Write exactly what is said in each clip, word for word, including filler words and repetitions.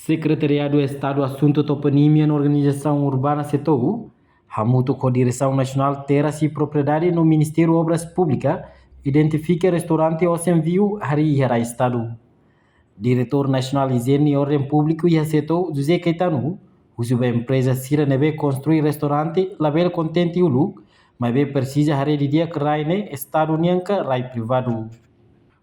Sekretariadu Estadu Asuntu Toponímia no Organizasaun Urbana, SETOU, hamutuk ho Diresaun Nasionál Terras i Propriedade no Ministériu Obras Públikas, identifika restaurante Ocean View harii iha rai Estadu. Diretór Nasionál Ijiene i Orden Públiku iha SETOU, José Caetano, husu ba empreza sira ne'ebé konstrui restaurante labele kontente uluk, maibé presiza haree didi'ak rai ne'e Estadu nian ka rai privadu.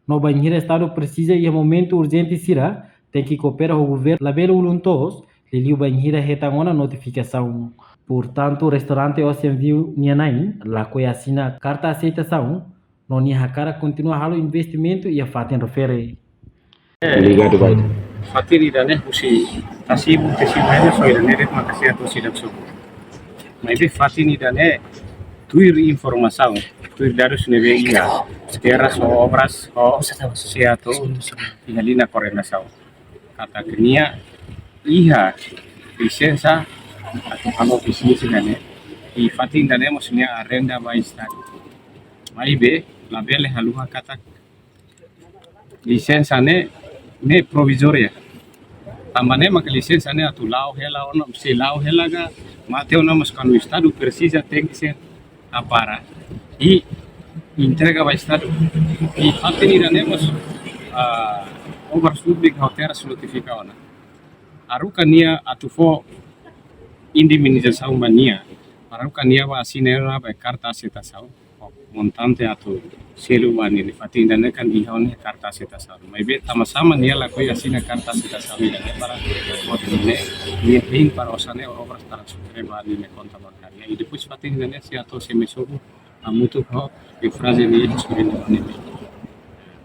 No bainhira Estadu presiza iha momentu urjente sira, tenke koopera ho governu labele ulun-toos, liuliu bainhira hetan ona notifikasaun. Portantu, restaurante Ocean View nia na'in lakohi asina karta aseitasaun, no nia hakarak kontinua halo investimentu iha fatin refere. Ligadu ba ida. Fatin ida-ne'e husi Tasibu, Tasibu ida só ida-ne'e de'it maka sei atu seidauk sobu. Maibé fatin ida-ne'e tuir informasaun, tuir dadus ne'ebé iha, Terras ho Obras ho SEATOU iha liña koordenasaun. Katak nia iha lisensa atu halo bisnis ida-ne'e. I fatin ida-ne'e mós nia arrenda ba Estadu. Maibé labele haluha katak lisensa ne'e, ne'e provizória. Tanba ne'e maka lisensa ne'e atu la'o hela ona, se la'o hela ka mate ona, mas kuandu Estadu presiza tenke sei hapara i entrega ba Estadu. I fatin ida-ne'e mós, ah, Obras Públikas ho Terras notifika ona. Haruka nia atu fó indemnizasaun ba nia. Haruka nia bá asina ona ba karta aseitasaun. Montante atu selu ba nia, fatin ida-ne'e kan iha ona karta aseitasaun. Maibé tanba sá mak nia lakohi asina karta aseitasaun ida-ne'e para nia hein para osan ne'e obras transfere ba nia konta bankária. I depois fatin ida-ne'e SEATOU sei mai sobu hamutuk ho Eufrasia nia husi nia ne'e.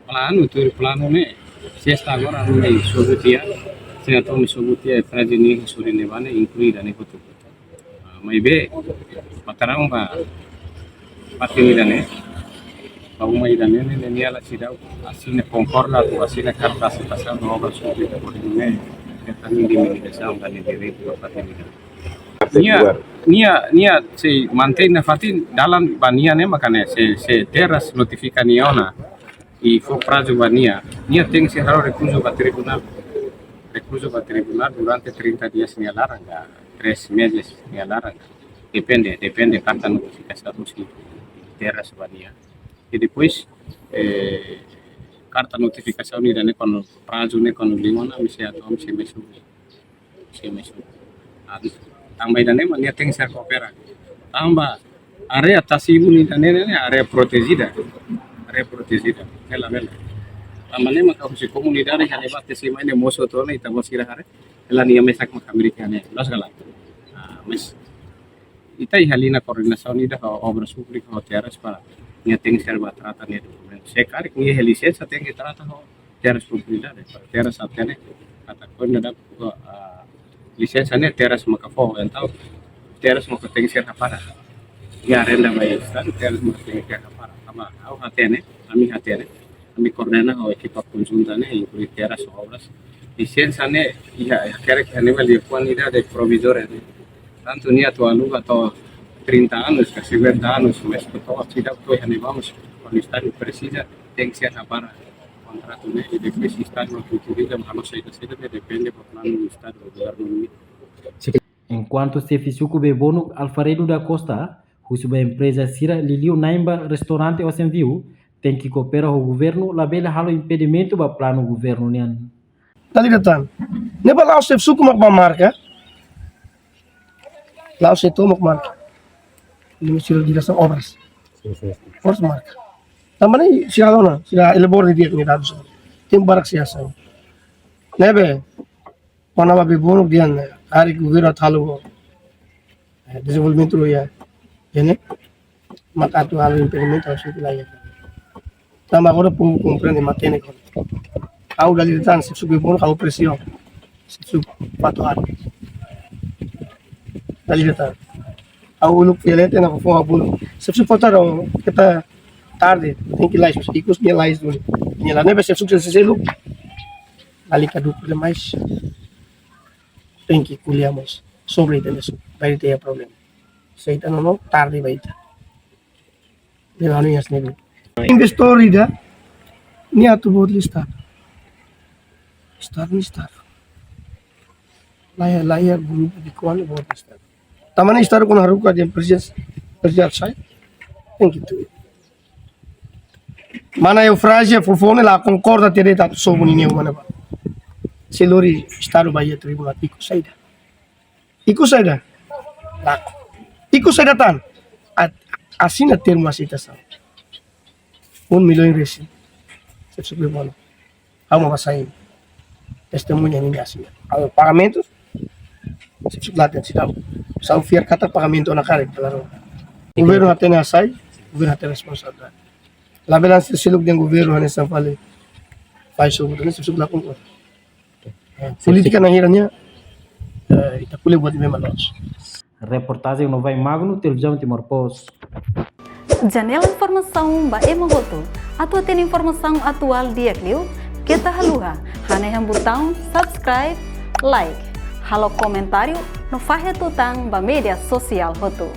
Planu, tuir planu ne'e, se hasta agora ami mai sobu tiha, SEATOU mai sobu tiha Eufrasia nia husi nia ne'ebá ne'e inklui ida-ne'e hotu. Ah, maibé, patarang ba fatin ida-ne'e, ba uma ida-ne'e, ne'e, ne'e, nia la seidauk asina konkorda, atu asina karta aseitasaun ba Obras Públikas, hodi nune'e, nia hetan indemnizasaun ba nia direitu ba fatin ida-ne'e. Nia, nia, nia sei mantein nafatin dalan ba nia ne'e maka ne'e, se, se Terras notifika nia ona, i fó prazu ba nia, nia tenke sei halo rekursu ba tribunál. Rekursu ba tribunál durante trinta dias nia laran ka, três meses nia laran ka. Depende, depende karta notifikasaun husi Terras ba nia. I depois, eh, karta notifikasaun ida-ne'e kuandu prazu ne'e kuandu liu ona, ami sei atu, ami sei mai sobu. Sei mai sobu. Ah, tanba ida-ne'e mak nia tenke sei koopera. Tanba área Tasibu ida-ne'e ne'e área protejida. Área protejida. Bela, bela. Tanba ne'e maka husi komunidade iha ne'ebá tesi mai ne'e mosu to'o ona, ita-boot sira haree. Hela nia mesak maka milik iha ne'e. Loos ka lae? Ah, mas ita iha liña koordenasaun ida ho Obras Públikas ho Terras para nia tenke sei bá trata nia dokumentu. Se karik nia iha lisensa tenke trata ho Terras Propriedade, para Terras hatene katak kuandu dadaun, ah, lisensa ne'e Terras maka fó, entaun Terras maka tenke sei hapara. Nia arrenda ba Estadu, Terras maka tenke sei hapara. Tanba ha'u hatene, ami hatene, ami koordena ho ekipa konjunta ne'e, inklui Terras ho Obras. Lisensa ne'e iha, iha kerek iha ne'ebá liafuan ida de'it provizória ne'e. Tantu nia atu aluga to'o trinta anos ka cinquenta anos, mas to'o seidauk to'o iha ne'ebá mós, kuandu Estadu presiza, tenke sei hapara kontratu ne'e, i depois Estadu atu utiliza, halo saida-saida ne'e depende ba planu Estadu, governu nian. Enkuantu xefe suku Bebonuk, Alfredo da Costa, husu ba empreza sira liuliu na'in ba restaurante Ocean View, tenke koopera ho governu, labele halo impedimentu ba planu governu nian. Dala ida tan. Ne'ebá la'ós xefe suku mak bá marka. La'ós SEATOU mak marka. Ne'e sira Diresaun Obras. Obras marka. Tanba ne'e sira halo ona, sira elabora didi'ak nia dadus. Tempu barak sira hasai. Ne'ebé, kona-ba Bebonuk dehan, eh, karik governu atu halo, eh, dezenvolvimentu rua, ya ne'e? Mak atu halo impedimentu ha'u sente lae. Tanba agora povu komprende matenek. Ha'u dala ida tan, xefe suku Bebonuk, ha'u presiona. Xefe suku Fatuhada. Dala ida tan. Ha'u uluk violente na fofo abul. Xefe suku Fatuhada, keta tarde, tenke lais, ikus nia lais duni. Nia la ne'ebé xefe suku selu. Lalika dukur demais. Tenke ko'alia mós sobre ida-ne'e, bainhira iha problema. Se ita nono, tarde ba ita. Ne'ebé anu iha sini. Investór ida, nia atu boot liu Estadu. Estadu, Estadu. Laiha, laiha grupu di kone boot Estadu. Tanba ne'e Estadu kuandu haruka dehan presiza, presiza sai. Tem que ter. Mana Eufrásia fofone la konkorda tere tatu sobu ninia mana ba. Se lori Estadu ba iha tribunál ikus saida. Ikus saida. Laku. Ikus saida tan. At-, asina termu aseitasaun. Un milhon resin. Sep sep mana. Ha'u mak bá sai testemuña ninia asina. Ha'u pagamentu, sip suk latihan sidau. Sa'u fiar katak pagamentu ona karik, klaru. Governu hatene hasai, governu hatene responsabilidade. Labele hanesan seluk dehan governu hanesan fali fai sobu, ne'e sip suk lakon. Polítika na'in-rua nian, eh, ita ko'alia buat ne'ebé mak loos. Reportajen Novai Magno, Televizaun Timor Post. Janela informasaun ba ema hotu. Atu hatene informasaun atuál di'ak liu, keta haluha hanehan butaun subscribe, like, halo komentáriu no fahe tutan ba média sosiál hotu.